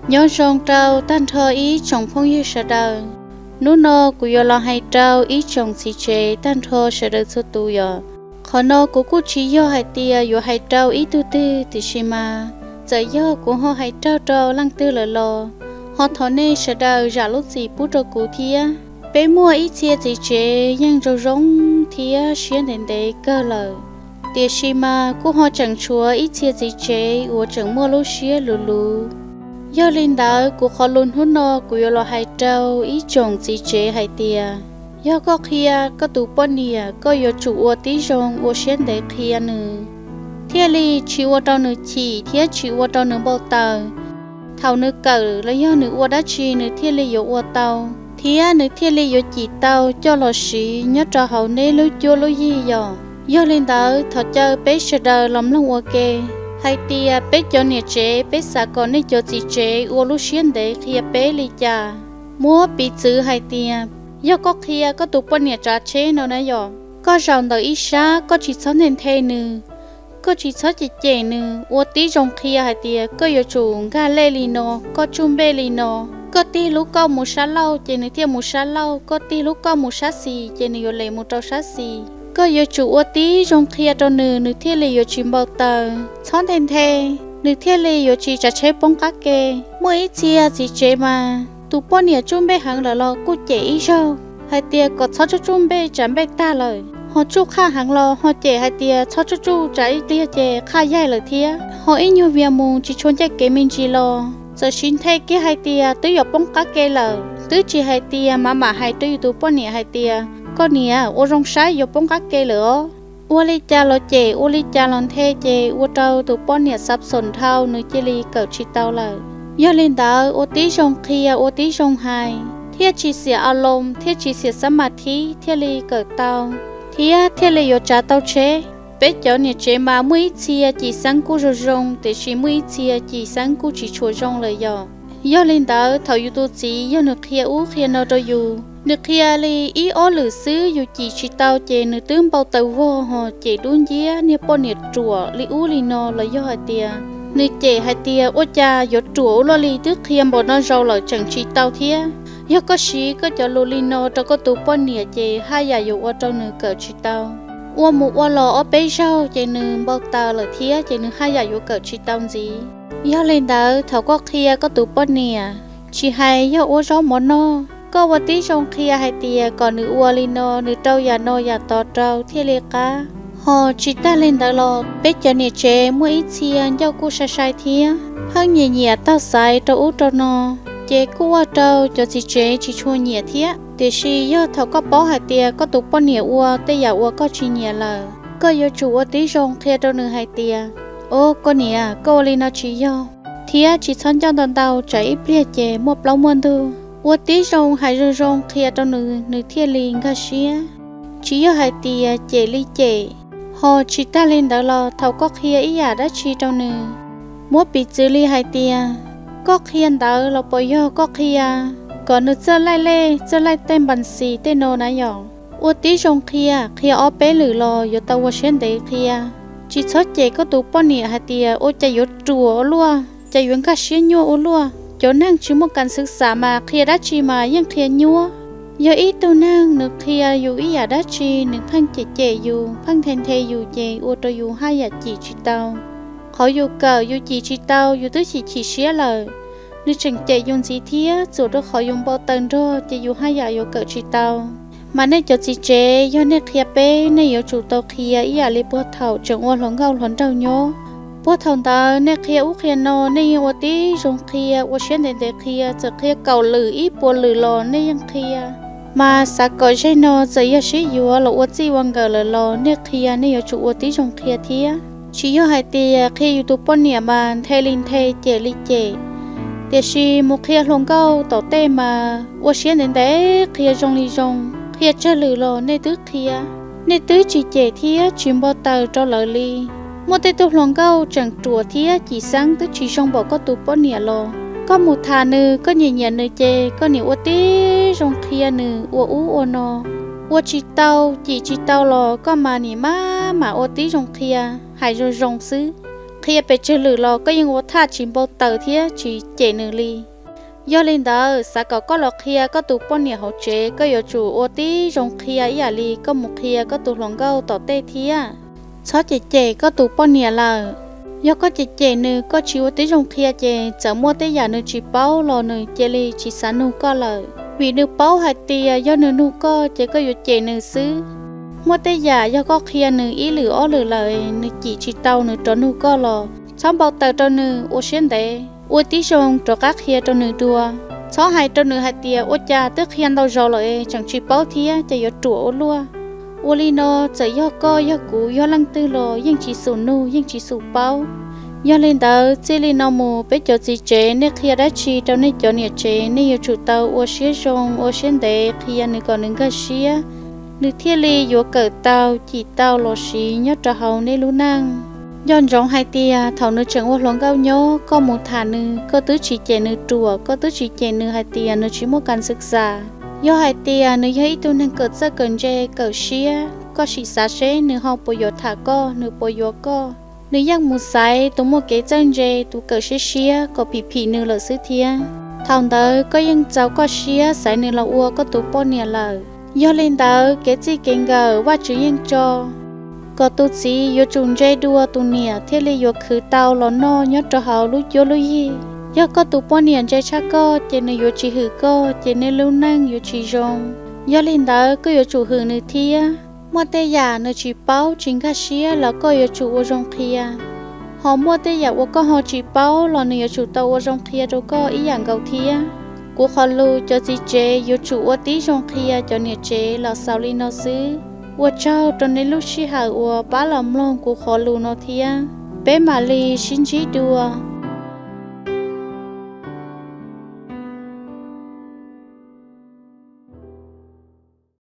Nyob zoo rau tag nrho ib tsoom phooj ywg sawv daws. Hnub no kuv yuav los hais rau ib tsoom txiv tsev tag nrho sawv daws txhua tus yom. Qhov no kuv kuj tsis yog hais tias yuav hais rau ib tug twg, tiam sis mas txawm yog kuv ho hais raug rau leej twg lawm los ho thov nej sawv daws zam lub txim pub rau kuv thiab. Peb muaj ib txhia txiv tsev yeej zoo zoo thiab siab ntev ntev kawg lawm, tiam sis mas kuj ho tseem tshuav ib txhia txiv tsev uas tseem muaj lub siab luv luv. Yog li ntawd kuv qhov lus hnub no kuv yuav los hais rau ib tsoom txiv tsev hais tias, yog koj qhia koj tus poj niam, koj yuav tsum ua tib zoo ua siab ntev qhia nws, thiaj li tsis ua rau nws chim thiab tsis ua rau nws npau taws. Thaum nws kawm los yog nws ua dab tsi nws thiaj li yuav ua tau, thiab nws thiaj li yuav cim tau coj los siv nyob rau hauv neb lub cuab lub yig yom. Yog li ntawd thov caw peb sawv daws los mloog ua ke hais tias peb cov niam tsev, peb xav kom nej cov txiv tsev ua lub siab ntev qhia peb li cas. Muab piv txwv hais tias, yog koj qhia koj tus poj niam tsav tsheb no na yom, koj zaum ntawm ib sab, koj tsis txhob nthe nthe nws, koj tsis txhob cem cem nws, ua tib zoo qhia hais tias koj yuav tsum nkag lej li no, koj tsuj npej li no. Koj tig lub kauj mus sab laug ces nws thiaj mus sab laug, koj tig lub kauj mus sab xis ces nws yuav les mus rau sab xis. Koj yuav tsum ua tib zoo qhia rau nws, nws thiaj li yuav tsis npau taws. Txhob nthe nthe, nws thiaj li yuav tsis tsav tsheb poob qab ke. Muaj ib txhia txiv tsev mas tus poj niam tsuj npej heev lawm los kuj cem ib zaug hais tias kom txhob tsuj tsuj npej, tsav npej tag lawm. Ho tsuj qhaj heev los ho cem hais tias txhob tsuj tsuj, tsav ib pliag ces qhaj yaig lawm thiab. Ho ib nyuag vias mus tsis tshua ncaj kev me ntsis los txawm siv nthe kiag hais tias twb yuav poob qab ke lawm. Twb tsis hais tias mam mam hais rau yus tus poj niam hais tias, koj niam, ua zoo saib, yuav poob qab ke lawm os. Ua li cas los cem, ua li cas los nthe, ces ua rau tus poj niam xav xoom dhau, nws cia li kawm tsis tau lawm. Yog li ntawd ua tib zoo qhia, ua tib zoo hais, thiaj tsis xiam a loos, thiaj tsis xiam xab mas thib, thiaj li kawm tau, thiab thiaj li yuav tsav tau tsheb. Peb cov niam tsev mas muaj ib txhia cim xeeb kuj zoo zoo, tiam sis muaj ib txhia cim xeeb kuj tsis tshua zoo lawm yom. Yog li ntawd thaum yus tus txiv yog nws qhia ub qhia no rau yus, nws qhia li ib ob lwm xwb yus cim tsis tau, ces nws twb npau taws vog ho cem dub nciab niag poj niam ruam li ub li no, los yog hais tias nws cem hais tias ua cas yuav ruam ua luaj li, twb qhia npaum no zaus lawm tseem tsis tau thiab. Yog koj siv koj cov lus li no rau koj tus poj niam ces haj yam yuav ua rau nws kawm tsis tau. Ua mus ua los ob peb zaug ces nws npau taws lawm thiab, ces nws haj yam yuav kawm tsis tau ntxiv. Yog li ntawd thaum koj qhia koj tus poj niam, tsis hais yog ua zaub mov noj, koj ua tib zoo qhia hais tias kom nws ua li no, nws rau yam no yam tod rau thiaj li qab. Ho tsis tag li ntawd los peb cov niam tsev muaj ib txhia ncauj kuj sai sai thiab, pheej nyiam nyiam taug xaiv rau ub rau no, ces kuj ua rau cov txiv tsev tsis tshua nyiam thiab. Tiam sis yog thaum koj paub hais tias koj tus poj niam ua tej yam uas koj tsis nyiam lawm, koj yuav tsum ua tib zoo qhia rau nws hais tias, o, koj niam, koj ua li no tsis yog, thiab tsis txhob ncauj ntau ntau, tsam ib pliag ces muaj plaub muaj ntug. Ua tib zoo hais zoo zoo qhia rau nws, nws thiaj li nkag siab, tsis yog hais tias cem li cem. Ho tsis tag li ntawd los thaum koj qhia ib yam dab tsi rau nws, muab piv txwv li hais tias koj qhia ntawv los puas yog koj qhia kom nws txawj laij lej, txawj laij tej npas xis tej no na yom, ua tib zoo qhia, qhia ob peb lwm los yuav tau ua siab ntev qhia. Tsis txhob cem koj tus poj niam hais tias ua cas yuav ruam ua luaj, cas yuav nkag siab nyuaj ua luaj. Cov neeg tsis muaj kas xwv xam mas qhia dab tsi mas yeej qhia nyuaj. Yog ib tug neeg nws qhia yus ib yam dab tsi, nws pheej cem cem yus, pheej nthe nthe yus, ces ua rau yus haj yam cim tsis tau. Qhov yus kawm yus cim tsis tau, yus twb chim chim siab lawm, nws tseem cem yus ntxiv thiab, txuam rau qhov yus npau taws nrog, ces yus haj yam yuav kawm tsis tau. Mas nej cov txiv tsev, yog nej qhia peb, nej yuav tsum tau qhia ib yam li puag thaum tseem ua hluas nkauj hluas nraug nyob. Puag thaum ntawd nej qhia ub qhia no, nej yeej ua tib zoo qhia, ua siab ntev ntev qhia, txawm qhia kaum lwm ib puas lwm los nej yeej qhia. Mas xav kom zej no txawm yog sib yuav los ua txij ua nkawm lawm los nej qhia, nej yuav tsum ua tib zoo qhia thiab. Tsis yog hais tias qhia yus tus poj niam mas nthe li nthe, cem li cem. Tiam sis mus qhia hluas nkauj tom tej mas ua siab ntev ntev qhia zoo li zoo, qhia tsawg lwm los nej twb qhia, nej twb tsis cem thiab tsis npau taws rau lawv li. Muaj tej tug hluas nkauj tseem ruam thiab cim xeeb twb tsis zoo npaum koj tus poj niam los, koj mus tham nws, koj nyiam nyiam nws ces koj niam ua tib zoo qhia nws ua ub ua no, ua tsis tau, cim tsis tau los koj mas nim maj mam ua tib zoo qhia, hais zoo zoo xwb. Qhia pes tsawg lwm los koj yeej ua thaj tsis npau taws thiab tsis cem nws li. Yog li ntawd, xav kom koj los qhia koj tus poj niam hauv tsev, koj yuav tsum ua tib zoo qhia ib yam li koj mus qhia koj tus hluas nkauj tom tej thiab. Txhob cem cem koj tus poj niam lawm. Yog koj cem cem nws, koj tsis ua tib zoo qhia ces txawm muaj tej yam nws tsis paub los nws cia li tsis xav nug koj lawm, vim nws paub hais tias yog nws nug koj ces koj yuav cem nws xwb. Muaj tej yam yog koj qhia nws ib lwm ob lwm lawm, nws cim tsis tau nws rov nug koj los txhob npau taws rau nws, ua siab ntev, ua tib zoo rov qab qhia rau nws dua. Txhob hais rau nws hais tias ua cas twb qhia ntau zaus lawm es tseem tsis paub thiab ces yuav ruam ua luaj. Ua li no, txawm yog koj yog kuv yog leej twg los yeej tsis xum nug yeej tsis xum paub. Yog li ntawd, txij li no mus peb cov txiv tsev nej qhia dab tsi rau nej cov niam tsev nej yuav tsum tau ua siab zoo ua siab ntev qhia nws kom nws nkag siab, nws thiaj li yuav kawm tau cim tau los siv nyob rau hauv nej lub neej. Nco ntsoov hais tias thaum nws tseem ua hluas nkauj nyob, koj mus tham nws, koj twb tsis cem nws ruam, koj twb tsis cem nws hais tias nws tsis muaj kas xwm xam. Yog hais tias nws yog ib tug neeg kawm txawj kawm ntse kawm siab, koj sim xav seb nws ho puas yuav tham koj, nws puas yuav koj. Nws yeej mus xaiv tus muaj kev txawj ntse, tus kawm siab siab kom phim phim nws lawm xwb thiab. Thaum ntawd koj yeej txaus koj siab xaiv nws los ua koj tus poj niam lawm. Yog li ntawd, kev txij kev nkawm Vajtswv yeej tso kom tus txiv yuav tsum ntse dua tus niam thiaj li yuav khwv tau los noj nyob rau hauv lub cuab lub yig. Yog koj tus poj niam ntse tshaj koj ces nws yuav tsis hwm koj, ces nej lub neej yuav tsis zoo. Yog li ntawd, koj yuav tsum hwm nws thiab. Muaj tej yam nws tsis paub tsis nkag siab los koj yuav tsum ua zoo qhia. Ho muaj tej yam uas koj ho tsis paub los nws yuav tsum tau ua zoo qhia rau koj ib yam nkaus thiab. Kuv qhov lus cov txiv tsev yuav tsum ua tib zoo qhia cov niam tsev los xaus li no xwb. Ua tsaug rau nej lub sij hawm uas pab los mloog kuv qhov lus no thiab. Peb mam li sib ntsib dua.